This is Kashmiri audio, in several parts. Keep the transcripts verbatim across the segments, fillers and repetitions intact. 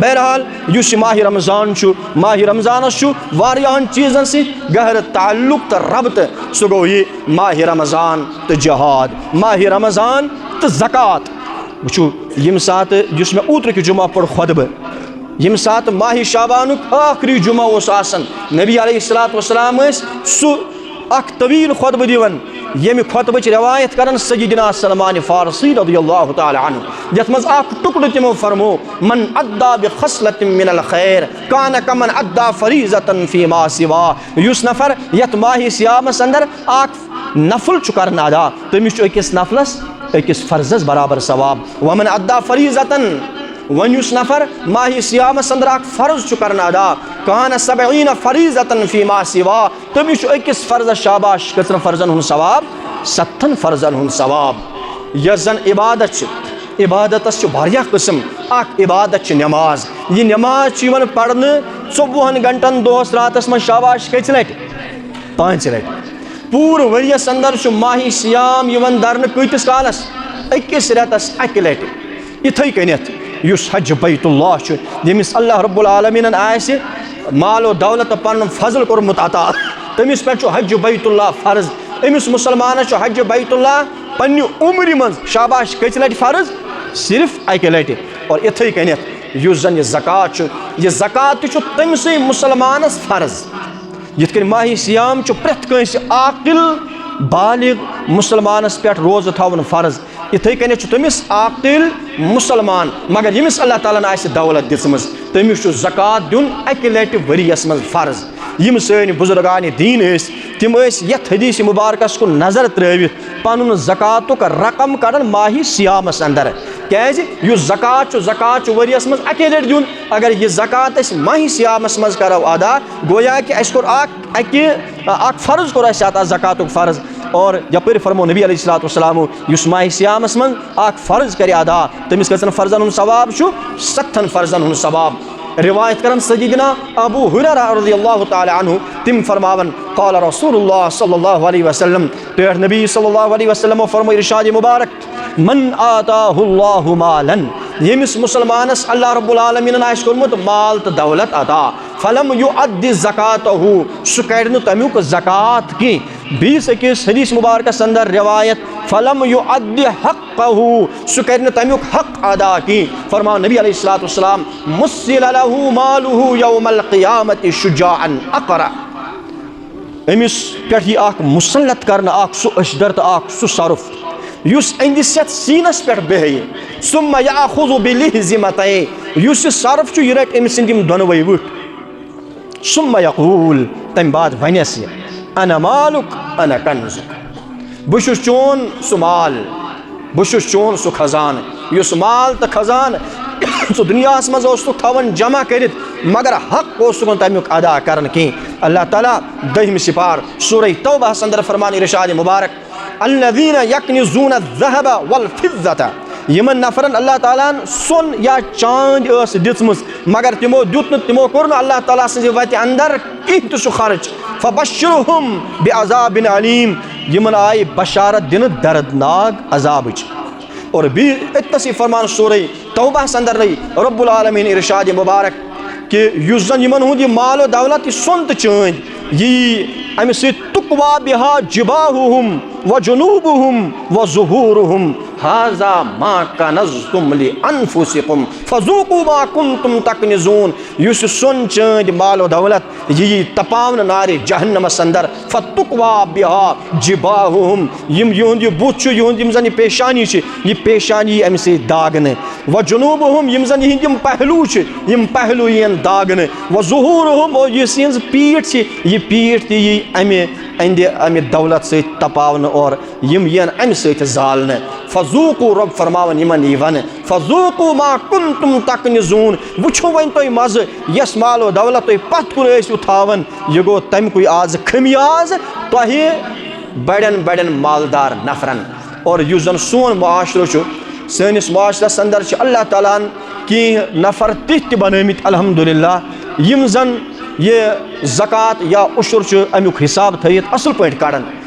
بہرحال، یُس یہِ ماہِ رمضان چھُ، ماہِ رمضانس چھُ واریاہن چیٖزن سۭتۍ گہرٕ تعلق تہٕ ربطہٕ۔ سُہ گوٚو یہِ ماہِ رمضان تہٕ جہاد، ماہِ رمضان تہٕ زکوٰۃ۔ وٕچھِو، ییٚمہِ ساتہٕ، یُس مےٚ اوترٕ کہِ جمعہ پوٚر خطبہٕ، ییٚمہِ ساتہٕ ماہِ شعبانُک ٲخری جمعہ اوس آسان، نبی علیہ الصلوۃ والسلام ٲسۍ سُہ اکھ طویل خطبہٕ دِوان، ییٚمہِ خطبٕچ روایت کران سیدنا سلمان فارسی رضی اللہ تعالیٰ عنہ، یتھ منٛز اکھ ٹُکڑٕ تِمو فرمو، "من ادی بخصلۃ من الخیر کان کمن ادی فریضۃ فیما سوا"۔ یُس نفر یتھ ماہِ صیامس اندر اکھ نفل چھُ کران ادا، تٔمِس چھُ أکِس نفلس أکِس فرضس برابر ثواب۔ ومن ادی فریضۃ، وۄنۍ یُس نفر ماہِ صیامس اندر اکھ فرض چھُ کران ادا، کان سبعین فریضۃ فیما سوا، تٔمِس چھُ أکِس فرضس، شاباش، کٔژن فرضن ہُنٛد ثواب؟ ستتھن فرضن ہُنٛد ثواب۔ یۄس زن عبادت چھِ، عبادتس چھِ واریاہ قٕسم۔ اکھ عبادت چھِ نماز۔ یہِ نماز چھِ یِوان پرنہٕ ژوٚوُہن گھنٹن دۄہس راتس منٛز، شاباش، کٔژِ لٹہِ؟ پانٛژِ لٹہِ۔ پوٗرٕ ؤریَس اندر چھُ ماہِ صیام یِوان دَرنہٕ کۭتِس کالَس؟ أکِس رٮ۪تَس اَکہِ لَٹہِ۔ یِتھَے کٔنٮ۪تھ یُس حج بیت اللہ چھُ، ییٚمِس اللہ رب العالمیٖنَن آسہِ مال و دولت تہٕ پَنُن فضل کوٚرمُت عطا، تٔمِس پٮ۪ٹھ چھُ حج بیت اللہ فرض۔ أمِس مُسلمانَس چھُ حج بیت اللہ پنٛنہِ عمرِ منٛز، شاباش، کٔژِ لَٹہِ فرض؟ صرف اَکہِ لَٹہِ۔ اور یِتھَے کٔنٮ۪تھ یُس زَن یہِ زکوٰۃ چھُ، یہِ زکوٰۃ تہِ چھُ تٔمۍ سٕے مُسلمانَس فرض۔ یِتھ کٔنۍ ماہِ صیام چھُ پرٛٮ۪تھ کٲنٛسہِ عاقل بالغ مُسلمانَس پٮ۪ٹھ روزٕ تھاوُن فرض، یِتھَے کٔنٮ۪تھ چھُ تٔمِس عاقل مُسلمان، مگر ییٚمِس اللہ تعالیٰ ہَن آسہِ دولت دِژمٕژ، تٔمِس چھُ زکوٰۃ دیُن اَکہِ لَٹہِ ؤریَس منٛز فرض۔ یِم سٲنۍ بُزرگانِ دیٖن ٲسۍ، تِم ٲسۍ یَتھ حدیثِ مُبارکَس کُن نظر ترٛٲوِتھ پَنُن زکوٰتُک رقم کَڑان ماہِ صیامَس اندر۔ کیٛازِ؟ یُس زکوٰۃ چھُ، زکوٰۃ چھُ ؤریَس منٛز اَکے لَٹہِ دیُن۔ اگر یہِ زکوٰۃ أسۍ ماہِ صیامَس منٛز کَرو ادا، گویا کہِ اَسہِ کوٚر اکھ، اکہِ، اکھ فرض کوٚر اَسہِ اَتھ، اَتھ زکوٰتُک فرض۔ اور یَپٲرۍ فرمو نبی علیہ الصلوۃ والسلام، یُس ماہِ صیامَس منٛز اکھ فرض کَرِ ادا، تٔمِس کٔژَن فرضن ہُنٛد ثواب چھُ؟ ستتھن فرضن ہُنٛد ثواب۔ روایت کران سیدنا ابو ہریرہ رضی اللہ تعالیٰ عنہ، تِم فرماوان، قال رسول اللہ صلی اللہ علیہ وسلم، ٹٲٹھ نبی صلی اللہ علیہ وسلم فرمو ارشاد مبارک، من آتاہ اللہ مالن، ییٚمِس مُسلمانَس اللہ رب العالمیٖنَن آسہِ کوٚرمُت مال تہٕ دولت عطا، فلم یؤدِ زکاتہ، سُہ کَڑِ نہٕ تَمیُک زکات کینٛہہ۔ بیٚیِس أکِس حدیث مُبارکَس اندر روایت، فلم یؤدِ حقہ، سُہ کَرِ نہٕ تَمیُک حق ادا کینٛہہ۔ فرماو نبی علیہ الصلوۃ والسلام، مثل لہ مالہ یوم القیامۃ شجاعا اقرع۔ أمِس پٮ۪ٹھ یی اکھ مُسلط کرنہٕ، اکھ سُہ أچھدر تہٕ اکھ سُہ سرُپھ، یُس أہنٛدِس یتھ سیٖنس پٮ۪ٹھ بیٚہہِ۔ ثم یأخذ بلحظمتہ، یُس یہِ سرُپھ چھُ، یہِ رٹہِ أمۍ سٕنٛدۍ یِم دۄنوَے وٕٹھ۔ ثم یقول، تمہِ بعد ونٮ۪س یہِ، انا مالک، انا کنزک، بہٕ چھُس چون سُہ مال، بہٕ چھُس چون سُہ خزانہٕ، یُس مال تہٕ خزانہٕ ژٕ دُنیاہَس منٛز اوسُکھ تھاوان جمع کٔرِتھ، مگر حق اوسُکھ نہٕ تَمیُک ادا کران کینٛہہ۔ اللہ تعالیٰ دٔہمہِ سِپار سورہ توبہَس اندر فرمان ارشاد مبارک، الذین یکنزون الذہب والفضة، یِمن نفرن اللہ تعالیٰ ہن سۄن یا چاندۍ ٲس دِژمٕژ، مگر تِمو دیُت نہٕ، تِمو کوٚر نہٕ اللہ تعالیٰ سٕنٛزِ وتہِ اندر کینٛہہ تہِ سُہ خرٕچ۔ فبشرہم بعذاب علیم، یِمن آیہِ بشارت دِنہٕ دردناک عذابٕچ۔ اور بیٚیہِ أتنَسٕے فرمان سورہ توبہَس اندر نٕے رب العالمین ارشاد مبارک کہ یُس زن یِمن ہُنٛد یہِ مال و دولت، یہِ سۄن تہٕ چٲندۍ، یی امہِ سۭتۍ تقوی بہا جباہہم و جنوبہم و ظہورہم، ھذا ما کنزتم لانفسکم فذوقوا ما کنتم تکنزون۔ یُس یہِ سۄن چٲندۍ مال و دولت یہِ یی تپاونہٕ نارِ جہنمس اندر، فتقوی بہا جباہہم، یِم یِہُنٛد یہِ بُتھ چھُ، یِہُنٛد یِم زن یہِ پیشانی چھِ، یہِ پیشانی یی امہِ سۭتۍ داغنہٕ۔ و جنوبہم، یِم زن یِہنٛدۍ یِم پہلو چھِ، یِم پہلو یِن داغنہٕ۔ و ظہورہم، اور یُس یِہنٛز پیٖٹھ چھِ، یہِ پیٖٹھ تہِ یی امہِ اندِ، امہِ دولت سۭتۍ تپاونہٕ اور یِم یِن امہِ سۭتۍ زالنہٕ۔ فذوقوا، رب فرماوان یِمن یی ونہٕ، فذوقوا ما کنتم تکنزون، وٕچھِو وۄنۍ تُہۍ مزٕ، یۄس مال و دولت تُہۍ پتھ کُن ٲسِو تھاوان، یہِ گوٚو تمہِ کُے آز خمیاز تۄہہِ بڑٮ۪ن بڑٮ۪ن مالدار نفرن۔ اور یُس زن سون معاشرٕ چھُ، سٲنِس معاشرس اندر چھِ اللہ تعالیٰ ہن کینٛہہ نفر تِتھۍ تہِ بنٲومٕتۍ الحمدللہ، یِم زن یہِ زکوٰۃ یا عشر چھُ، امیُک حساب تھٲیِتھ اصل پٲٹھۍ کڑان۔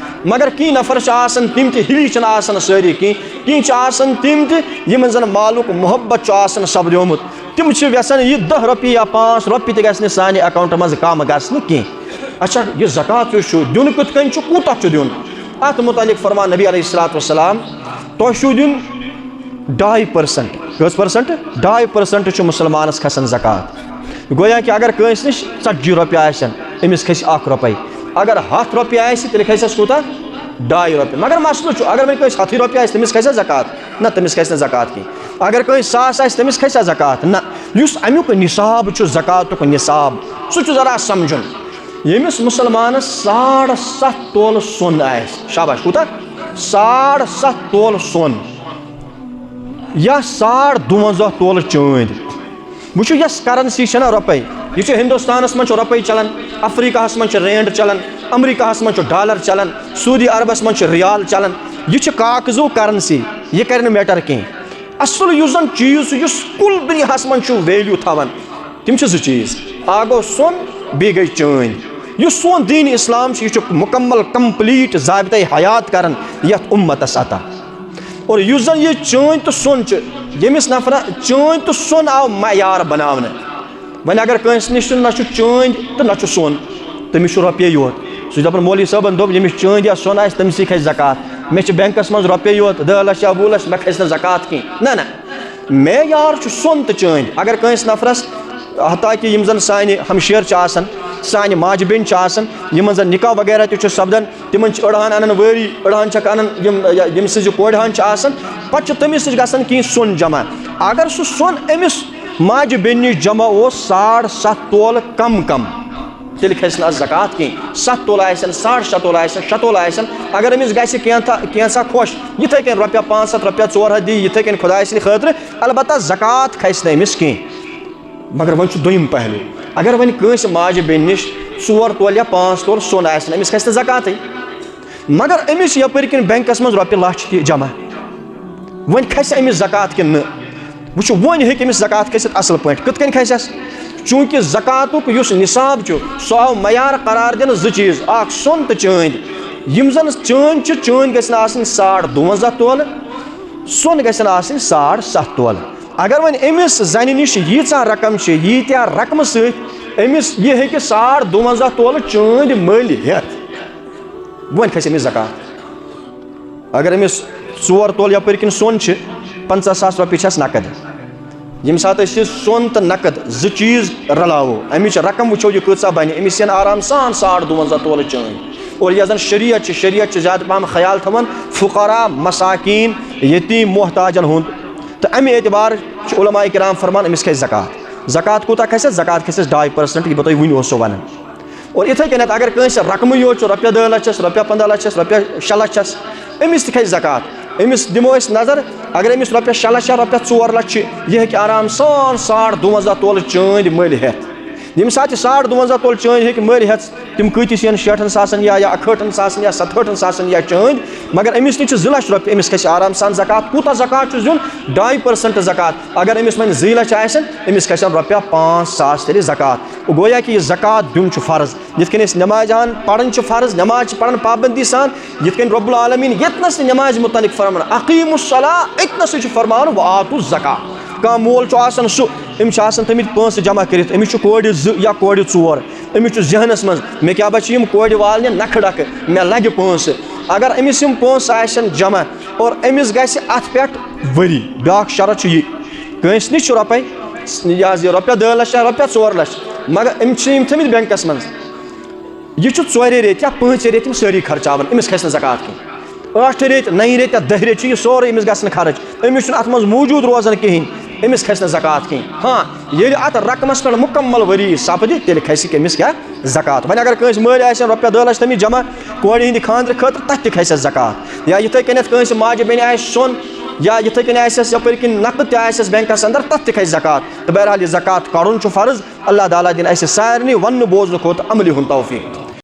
مگر کینٛہہ نفر چھِ آسان تِم تہِ، ہِوی چھِنہٕ آسان سٲری کینٛہہ، کینٛہہ چھِ آسان تِم تہِ یِمن زن مالُک محبت چھُ آسان سپدیومُت۔ تِم چھِ یژھان، یہِ دَہ رۄپیہِ یا پانٛژھ رۄپیہِ تہِ گژھِ نہٕ سانہِ اکاؤنٹ منٛز کم گژھنہٕ کینٛہہ۔ اچھا، یہِ زکوٰۃ یُس چھُ، دیُن کِتھ کٔنۍ چھُ، کوٗتاہ چھُ دیُن؟ اتھ متعلق فرمان نبی علیہ الصلوۃ والسلام، تۄہہِ چھُو دیُن ڈاے پٔرسنٹ۔ کٔژ پٔرسنٹ؟ ڈاے پٔرسنٹ چھُ مُسلمانس کھسان زکوٰۃ۔ گویا کہ اگر کٲنٛسہِ نِش ژتجی رۄپیہِ آسن، أمِس کھسہِ اکھ رۄپے۔ اگر ہتھ رۄپیہِ آسہِ، تیٚلہِ کھسٮ۪س کوٗتاہ؟ ڈاے رۄپیہِ۔ مگر مسلہٕ چھُ، اگر وۄنۍ کٲنٛسہِ ہتھٕے رۄپیہِ آسہِ، تٔمِس کھسیا زکوٰۃ؟ نہ، تٔمِس کھسہِ نہٕ زکوٰۃ کینٛہہ۔ اگر کٲنٛسہِ ساس آسہِ، تٔمِس کھسیا زکوٰۃ؟ نہ۔ یُس امیُک نصاب چھُ، زکوٰتُک نصاب، سُہ چھُ ذرا سمجھُن۔ ییٚمِس مُسلمانس ساڑ ستھ تولہٕ سۄن آسہِ، شاباش، کوٗتاہ؟ ساڑ ستھ تولہٕ سۄن یا ساڑ دُوَنزاہ تولہٕ چٲنٛدۍ۔ وٕچھِو، یۄس کرنسی چھےٚ نہ رۄپے، یہِ چھُ ہندوستانس منٛز چھُ رۄپے چلان، افریقہس منٛز چھُ رینڈ چلان، امریکہس منٛز چھُ ڈالر چلان، سعودی عربس منٛز چھُ ریال چلان۔ یہِ چھِ کاغذو کرنسی، یہِ کرِ نہٕ میٹر کینٛہہ۔ اصل یُس زن چیٖز چھُ، یُس کُل دُنیاہس منٛز چھُ ویلیو تھاوان، تِم چھِ زٕ چیٖز، اکھ گوٚو سۄن، بیٚیہِ گٔے چٲنٛدۍ۔ یُس سون دین اسلام چھُ، یہِ چھُ مکمل، کمپلیٹ ضابطۂ حیات کران یتھ امتس عطا۔ اور یُس زن یہِ چٲنٛدۍ تہٕ سۄن چھُ، ییٚمِس نفرس چٲنٛدۍ تہٕ سۄن آو معیار بناونہٕ۔ وۄنۍ اگر کٲنٛسہِ نِش چھُ، نہ چھُ چٲنٛدۍ تہٕ نہ چھُ سۄن، تٔمِس چھُ رۄپیہِ یوت۔ سُہ چھُ دپان، مولوی صٲبن دوٚپ، ییٚمِس چٲنٛدۍ یا سۄن آسہِ، تٔمسٕے کھسہِ زکوٰۃ۔ مےٚ چھِ بینکس منٛز رۄپیہِ یوت، دَہ لچھ یا وُہ لچھ، مےٚ کھسہِ نہٕ زکوٰۃ کینٛہہ۔ نہ، نہ، معیار چھُ سۄن تہٕ چٲنٛدۍ۔ اگر کٲنٛسہِ نفرس، حتیٰ کہ یِم زن سانہِ ہمشیر چھِ آسان، سانہِ ماجہِ بیٚنہِ چھِ آسان، یِمن زن نکاح وغیرہ تہِ چھُ سپدان، تِمن چھِ أڑہان انان وٲری، أڑہان چھکھ انان یِم، یِم سٕنٛزِ کورِ ہن چھِ آسان، پتہٕ چھُ تٔمِس نِش گژھان کینٛہہ سۄن جمع۔ اگر سُہ سۄن أمِس ماجہِ بیٚنہِ نِش جمع اوس ساڑ ستھ تولہٕ کم کم، تیٚلہِ کھسہِ نہٕ اتھ زکوٰۃ کینٛہہ۔ ستھ تولہٕ آسن، ساڑ شےٚ تولہٕ آسن، شےٚ تولہٕ آسن، اگر أمِس گژھِ کینٛژھا، کینٛژھا خۄش، یِتھے کٔنۍ رۄپیہِ پانٛژھ ہتھ، رۄپیہِ ژور ہتھ دِیہِ یِتھے کٔنۍ خۄداے سٕنٛدِ خٲطرٕ، البتہ زکوٰۃ کھسہِ نہٕ أمِس کینٛہہ۔ مگر وۄنۍ چھُ دوٚیِم پہلو، اگر وۄنۍ کٲنٛسہِ ماجہِ بیٚنہِ نِش ژور تولہٕ یا پانٛژھ تولہٕ سۄن آسن، أمِس کھسہِ نہٕ زکوٰتٕے۔ مگر أمِس چھِ یپٲرۍ کِنۍ بینکس منٛز رۄپیہِ لچھ تہِ جمع، وۄنۍ کھسہِ أمِس زکوٰۃ کِنہٕ نہٕ؟ وٕچھِو، وۄنۍ ہیٚکہِ أمِس زکوٰۃ کھٔسِتھ اصل پٲٹھۍ۔ کِتھ کٔنۍ کھسٮ۪س؟ چوٗنٛکہِ زکوٰتُک یُس نصاب چھُ، سُہ آو معیار قرار دِنہٕ زٕ چیٖز، اکھ سۄن تہٕ چٲنٛدۍ۔ یِم زن چٲنٛدۍ چھِ، چٲنٛدۍ گژھن آسٕنۍ ساڑ دُوَنزاہ تولہٕ، سۄن گژھن آسٕنۍ ساڑ ستھ تولہٕ۔ اگر وۄنۍ أمِس زنہِ نِش ییٖژاہ رقم چھِ، ییٖتیٛاہ رقمہٕ سۭتۍ أمِس یہِ ہیٚکہِ ساڑ دُوَنزاہ تولہٕ چٲنٛدۍ مٔلۍ ہٮ۪تھ، وۄنۍ کھسہِ أمِس زکوٰۃ۔ اگر أمِس ژور تولہٕ یپٲرۍ کِنۍ سۄن چھِ، پنٛژاہ ساس رۄپیہِ چھَس نقد۔ ییٚمہِ ساتہٕ أسۍ یہِ سۄن تہٕ نقد زٕ چیٖز رلاوو، اَمِچ رقم وٕچھو، یہِ کۭژاہ بَنہِ، أمِس یِن آرام سان ساڑ دُوَنزاہ تولہٕ چٲنٛدۍ۔ اور یۄس زَن شریعت چھِ، شریعت چھِ زیادٕ پَہَم خیال تھاوان فقراء، مساکین، یتیٖم، محتاجَن ہُنٛد۔ تہٕ اَمہِ اعتبار چھِ علماء کرام فرمان، أمِس کھسہِ زکوٰۃ۔ زکوٰۃ کوٗتاہ کھسٮ۪س؟ زکوٰۃ کھسٮ۪س ڈاے پٔرسنٹ، یہِ بہٕ تۄہہِ وٕنۍ اوسو وَنان۔ اور یِتھَے کٔنٮ۪تھ اگر کٲنٛسہِ رقمٕے یوت چھُ، رۄپیہِ دَہ لَچھَس، رۄپیہِ پنٛداہ لَچھَس، رۄپیہِ شےٚ لَچھَس، أمِس تہِ کھسہِ زکوٰۃ۔ أمِس دِمو أسۍ نظر، اگر أمِس رۄپیَس شےٚ لَچھ یا رۄپیَس ژور لَچھ چھِ، یہِ ہیٚکہِ آرام سان ساڑ دُوَنزاہ تولہٕ چٲنٛدۍ مٔلۍ ہٮ۪تھ۔ ییٚمہِ ساتہٕ یہِ ساڑ دُوَنزاہ تولہٕ چٲنٛدۍ ہیٚکہِ مٔلۍ ہٮ۪تھ، تِم کۭتِس یِن، شیٹھَن ساسَن یا، یا اَکہٲٹھَن ساسَن یا ستہٲٹھَن ساسَن یا چٲنٛدۍ، مگر أمِس نِش چھِ زٕ لَچھ رۄپیہِ، أمِس کھسہِ آرام سان زکوٰۃ۔ کوٗتاہ زکوٰۃ چھُس دیُن؟ ڈاے پٔرسنٹ زکوٰۃ۔ اگر أمِس وۄنۍ زٕے لَچھ آسَن، أمِس کھسَن رۄپیہِ پانٛژھ ساس تیٚلہِ زکوٰۃ۔ گویا کہ یہِ زکوٰۃ دیُن چھُ فرض۔ یِتھ کٔنۍ أسۍ نمازِ ہن پران چھِ فرض، نماز چھِ پران پابندی سان، یِتھ کٔنۍ رب العالمین ییٚتنس تہِ نمازِ متعلق فرمان، اقیموا الصلاۃ، أتنسٕے چھُ فرمان، وآتوا الزکاۃ۔ کانٛہہ مول چھُ آسان سُہ، أمِس چھِ آسان تھٲمٕتۍ پونٛسہٕ جمع کٔرِتھ، أمِس چھُ کورِ زٕ یا کورِ ژور، أمِس چھُ ذہنس منٛز، مےٚ کیٛاہ بہ چھِ یِم کورِ والنہِ نکھٕ ڈکھٕ، مےٚ لگہِ پونٛسہٕ۔ اگر أمِس یِم پونٛسہٕ آسن جمع اور أمِس گژھِ اتھ پٮ۪ٹھ ؤری، بیٛاکھ شرط چھُ یہِ، کٲنٛسہِ نِش چھُ رۄپے، یہِ حظ یہِ رۄپیہِ دَہ لَچھ یا رۄپیہِ ژور لَچھ، مگر أمۍ چھِ یِم تھٲمٕتۍ بینکَس منٛز۔ یہِ چھُ ژورے ریٚتۍ یا پانٛژے ریٚتۍ یِم سٲری خرچاوان، أمِس کھسہِ نہٕ زکوٰۃ کینٛہہ۔ ٲٹھِ ریٚتۍ، نَیہِ ریٚتۍ یا دَہہِ ریٚتۍ چھُ یہِ سورُے أمِس گژھان خرٕچ، أمِس چھُنہٕ اَتھ منٛز موٗجوٗد روزان کِہیٖنۍ، أمِس کھسہِ نہٕ زکوٰۃ کینٛہہ۔ ہاں، ییٚلہِ اَتھ رقمَس پٮ۪ٹھ مُکمل ؤری سپدِ، تیٚلہِ کھسہِ کٔمِس کیٛاہ؟ زکوٰۃ۔ وۄنۍ اگر کٲنٛسہِ مٲلۍ آسن رۄپیہِ دَہ لَچھ تھٲمٕتۍ جمع کورِ ہِنٛدِ خانٛدرٕ خٲطرٕ، تَتھ تہِ کھسٮ۪س زکوٰۃ۔ یا یِتھَے کٔنٮ۪تھ کٲنٛسہِ ماجہِ بیٚنہِ آسہِ سۄن، یا یِتھَے کٔنۍ آسٮ۪س یَپٲرۍ کِنۍ نقد تہِ آسٮ۪س بینکَس اندر، تَتھ تہِ کھسہِ زکوٰۃ۔ تہٕ بہرحال، یہِ زکوٰۃ کَڑُن چھُ فرض۔ اللہ تعالیٰ دِنۍ اَسہِ سارنٕے وَننہٕ بوزنہٕ کھۄتہٕ عملہِ ہُنٛد توفیٖق۔